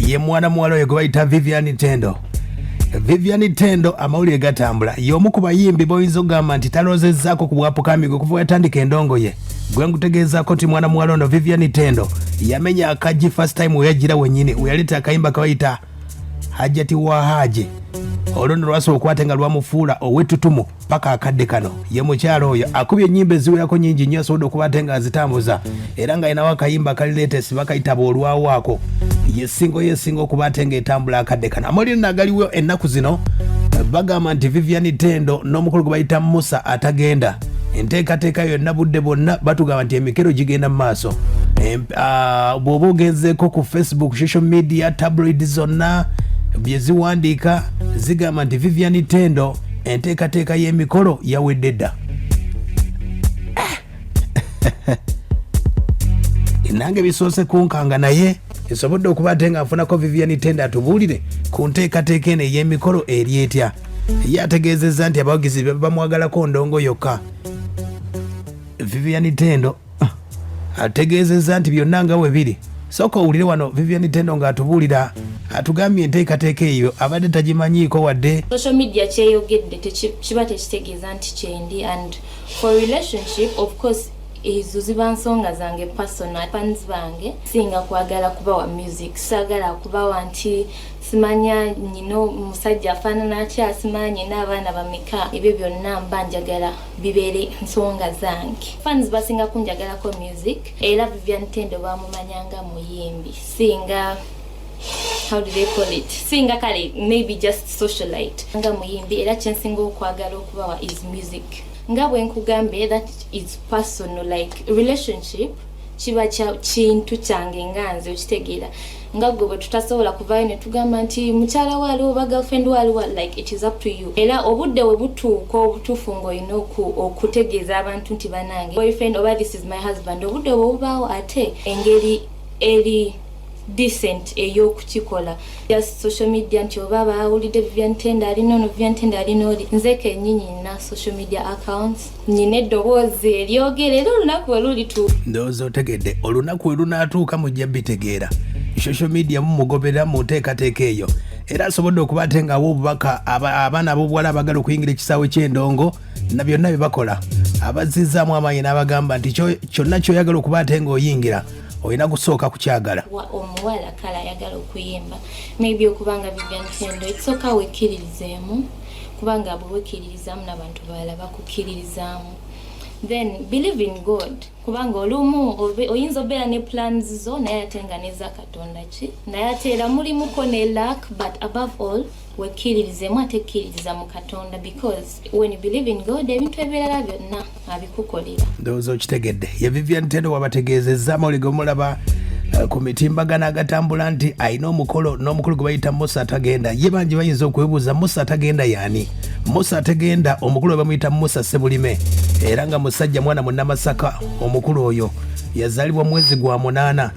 Ye mwana muwala oyo gwe bayita Vivian Tendo. Vivian Tendo amawulire gatambula y'omu ku bayimbi boyinza okugamba nti talozezzaako ku bwapukami gwe kuva yatandika endongo ye. Gwe nkutegeezaako nti mwana muwala ono Vivian Tendo yamenya akaggi first time weyajjira wennyini weyaleeta akayimba kebayita Hajjati wa Haji, olwo nno lwasobola okukwata nga lwamufuula ow'ettutumu paka akadde kano. Ye mukyalo oyo akubye ennyimba eziwerako nyingi nnyo, asobodde okuba ate nga azitambuza era nga alinawo akayimba kali latest bakayita bw'olwawo. Ako ye single ye esinga okuba ate ng'etambula akadde kano. Amawulire nagaliwo ennaku zino bagamba nti Vivian Tendo n'omukulu gwe bayita Musa Atagenda, enteekateeka yonna budde bwonna batugamba nti emikero gigenda mu maaso. Bw'oba ogenzeeko ku Facebook, social media, tabloid zonna bye ziwandiika zigamba nti Vivian Tendo enteekateeka y'emikolo yawedde dda. Nange bisoose kunkanga, naye esobodde okuba ate nga nfunako Vivian Tendo atubuulire ku nteekateeka eno ey'emikolo eri etya. Ye ategeezezza nti abawagizi bamwagalako ndongo yokka. Vivian Tendo ategeezezza nti byonna nga bwe biri. Sooka owulire wano Vivian Tendo ng'atubuulira, atugambye enteekateeka eyo abadde tagimanyiiko wadde. Social media kyeyogedde kiba tekitegeeza nti kyendi. And for relationship, of course, ezo ziba nsonga zange personal. Fans bange singa kwagala kubawa music, saagala kubawa nti simanya nyina omusajja afaanana atya, simanya nyina abaana bameka. Ebyo byonna mba njagala bibeere nsonga zange. Fans basinga kunjagalako music, era Vivian Tendo bamumanyanga muyimbi, singa, how do they call it, singa kale maybe just socialite, nga muyimbi. Era kyensinga okwagala okubawa is music. Nga bwe nkugambye, that is personal. Like relationship kiba kintu kyange nga nze, okitegeera? Nga gwe bwe tutasobola kuvaayo ne tugamba nti mukyala we aliwo oba girlfriend we aliwo. Like, it is up to you. Era obudde we butuuka obutuufu ng'olina okutegeeza abantu nti banange boyfriend oba this is my husband, obudde bwe bubaawo, ate engeri eri decent ey'okukikola. Just social media nti oba bawulidde Vivian Tendo alina ono, Vivian Tendo alina oli. Nze kennyini nina social media accounts, nyina eddoboozi eryogera, era olunaku we lulituuka. Ndowooza otegedde, olunaku we lunaatuuka mujja bitegeera. Social media mumugoberera mu nteekateeka eyo, era asobodde okuba ate ng'awa obubaka abaana ab'obuwala abagala okuyingira ekisaawe ky'endongo na byonna bye bakola. Abazzizaamu amaanyi n'abagamba nti kyonna ky'oyagala okuba ate ng'oyingira, olina kusooka kukyagala. Omuwala kale ayagala okuyimba, maybe okubanga Vivian Tendo, ekisooka wekkiririzeemu, kubanga bwe wekkiririzaamu n'abantu balala bakukkiririzaamu. Then believe in God, kubanga olumu oyinza obeera ne plans zo, naye ate nga neza Katonda ki, naye ate era mulimuko ne luck. But above all, wekkiririzeemu, ate kkiririza mu Katonda, because when you believe in God, ebintu ebirala byonna abikukolera. Ndowooza okitegedde. Ye Vivian Tendo wabategeezezza amawulire gomulaba ku mitimbagano agatambula nti alina omukolo n'omukulu gwe bayita Musa Atagenda. Ye bangi bayinza okwebuuza, Musa Atagenda yaani? Musa Atagenda omukulu we bamuyita Musa Sebulime, era nga musajja mwana munnamasaka. Omukulu oyo yazaalibwa mwezi gwa 8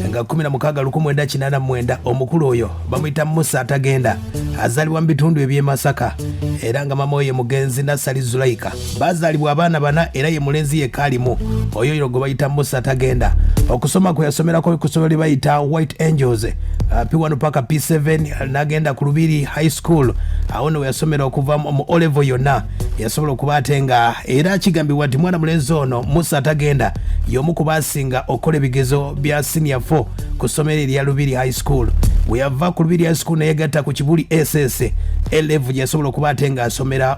nga 16 1989. Omukulu oyo bamuyita Musa Atagenda, azaalibwa mu bitundu eby'e Masaka, era nga mama we ye mugenzi Nasali Zulaika. Bazaalibwa abaana bana, era ye mulenzi yekka alimu oyo yo gwe bayita Musa Atagenda. Okusoma kwe yasomerako ku ssomero lye bayita White Angels, P1 paka P7, n'agenda ku Lubiri High School. Awo no we yasomera okuva mu O level yonna. Yasobola okuba ate nga era kigambibwa nti mwana mulenzi ono Musa Atagenda y'omu ku baasinga okukola ebigezo bya senior 4 ku ssomero erya Lubiri High School. Bwe yava ku Lubiri High School neyegatta ku Kibuli SS elevu, gye yasobola okuba ate ng'asomera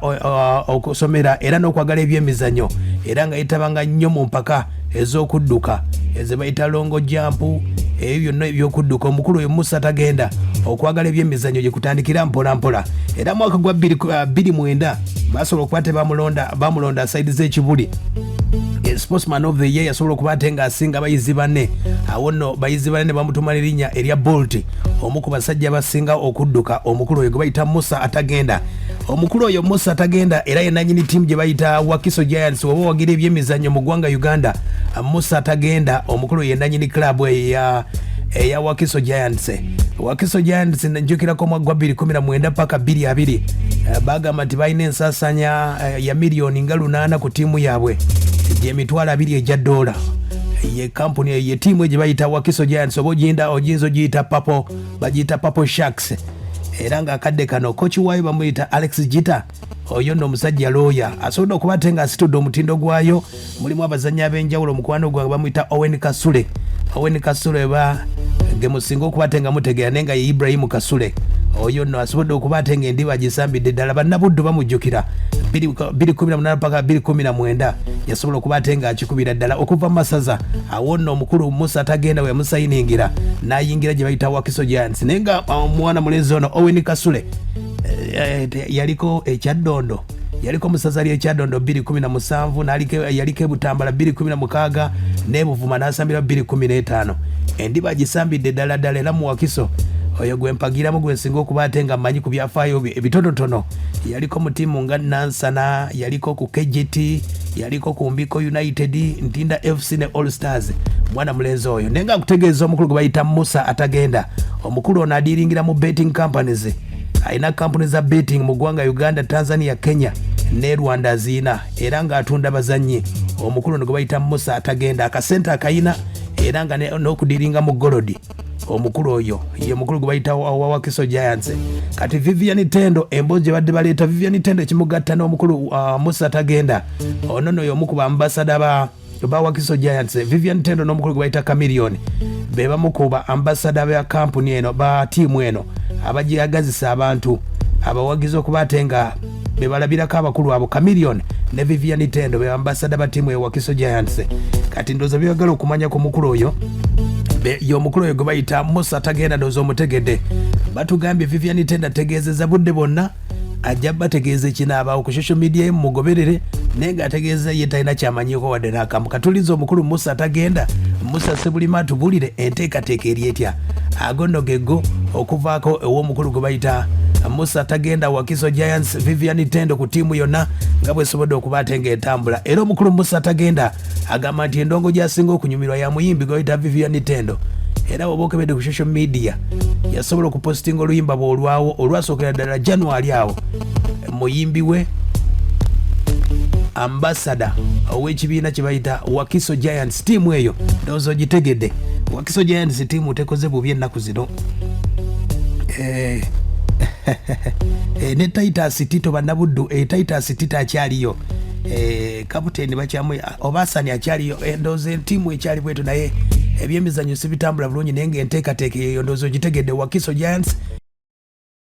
okusomera era n'okwagala ebyemizannyo, era nga yetabanga nnyo mu mpaka ez'okudduka eze bayita long jump, ebyo byonna ebyokudduka. Omukulu oyo Musa Tagenda okwagala ebyemizannyo gye kutandikira mpola mpola, era mwaka gwa 2009 basobola okuba te bamulonda side z'ekibuli sportsman of the year. Yasobola okuba ate ng'asinga bayizi banne. Awo nno bayizi banne ne bamutuma n'erinnya erya Bolt, omu ku basajja abasinga okudduka. Omukulu oyo gwe bayita Musa Atagenda, omukulu oyo Musa Atagenda era ye nanyini ttiimu gye bayita Wakiso Giants. Oba owagira ebyemizannyo mu ggwanga Uganda, Musa Atagenda omukulu oyo ye nanyini club eyo eya Wakiso Giants. Wakiso Giants, njukirako omwaka gwa 2019 paka 2020, bagamba nti balina ensasanya ya miliyoni nga 8 ku ttiimu yaabwe, gyemitwalo 20 egya dola. Ye kampuni eyo, ye tiimu gye bayita Wakiso Giants, oba oginda ogiyinza ogiyita Papo, bagiyita Papo Sharks. Era ng'akadde kano koki waayo bamuyita Alex Gita. Oyo nno omusajja looya, asobodde okuba ate ng'asitudde omutindo gwayo. Mulimu abazannyi ab'enjawulo. Mukwano gwange bamuyita Owen Kasule. Owen Kasule ba ge musinga okuba ate nga mutegeera, naye nga ye Ibrahimu Kasule. Oyo nno asobodde okuba ate nga endiba agisambidde ddala. Bannabuddu bamujjukira 218 paka 219, yasobola okuba ate nga akikubira ddala okuva mu masaza. Awo nno omukulu Musa Tagenda we yamusayiningira n'ayingira gye bayita Wakiso Giants. Naye nga omwana mulenzi ono Owen Kasule yaliko ekyaddondo, yaliko mu ssaza ly'ekyaddondo 217, yaliko ebutambala 216, n'ebuvuma n'asambira 215. Endiba agisambidde ddala ddala. Era mu Wakiso oyo gwe mpagiramu, gwe nsinga okuba ate nga mmanyi ku byafaayo bye ebitonotono. Yaliko mu ttiimu nga Nansana, yaliko ku KGT, yaliko ku Mbiko United, Ntinda FC ne All Stars. Mwana mulenzi oyo. Naye nga nkutegeeza omukulu gwe bayita Musa Atagenda. Omukulu ono adiiringira mu betting companies, alina kampuni za betting mu ggwanga Uganda, Tanzania, Kenya ne Rwanda ziina, era ng'atunda bazannyi. Omukulu ono gwe bayita Musa Atagenda akasente akayina, era nga n'okudiringa mu gold. Omukulu oyo ye mukulu gwe bayita wa Wakiso Giants. Kati Vivian Tendo, emboozi gye badde baleeta, Vivian Tendo ekimugatta n'omukulu Musa Tagenda ono nno y'omu ku bambasada ba Wakiso Giants. Vivian Tendo n'omukulu gwe bayita Chameleon be bamu ku ba ambasada ba kampuni eno, ba tiimu eno, abagiyagazisa abantu abawagizi okuba ate nga be balabirako. Abakulu abo Chameleon ne Vivian Tendo be ambasada ba tiimu e Wakiso Giants. Kati ndowooza byagala okumanya ku mukulu oyo, y'omukulu oyo gwe bayita Musa Tagenda, ndowooza omutegedde. Batugambye Vivian Tendo ategeezeza budde bwonna ajja bategeeza ekinaabaawo ku social media ye, mumugoberere. Naye ng'ategeeza ye talina kyamanyiko wadde n'akamu. Katuliza omukulu Musa Tagenda, Musa Sebulima, atubulire enteekateeka eri etya. Ago nno geggo okuvaako ew'omukulu gwe bayita Musa Tagenda, Wakiso Giants, Vivian Tendo, ku ttiimu yonna nga bwesobodde okuba ate ng'etambula. Era omukulu Musa Tagenda agamba nti endongo gy'asinga okunyumirwa ya muyimbi gwe bayita Vivian Tendo. Era bw'oba okebedde ku social media, yasobola okupositinga oluyimba bw'olwawo olwasookera ddala January awo, muyimbi we ambasada ow'ekibiina kye bayita Wakiso Giants, tiimu eyo ndowooza ogitegedde. Wakiso Giants tiimu tekoze bubi ennaku zino. Ne Titus Tito, bannabuddu, Titus Tito akyaliyo, kaputeni bakyamu Obasani akyaliyo. Ndowooza entiimu ekyali bwetu, naye ebyemizannyo sibitambula bulungi, naye ngaenteekateeka eyo ndowooza ogitegedde, Wakiso Giants.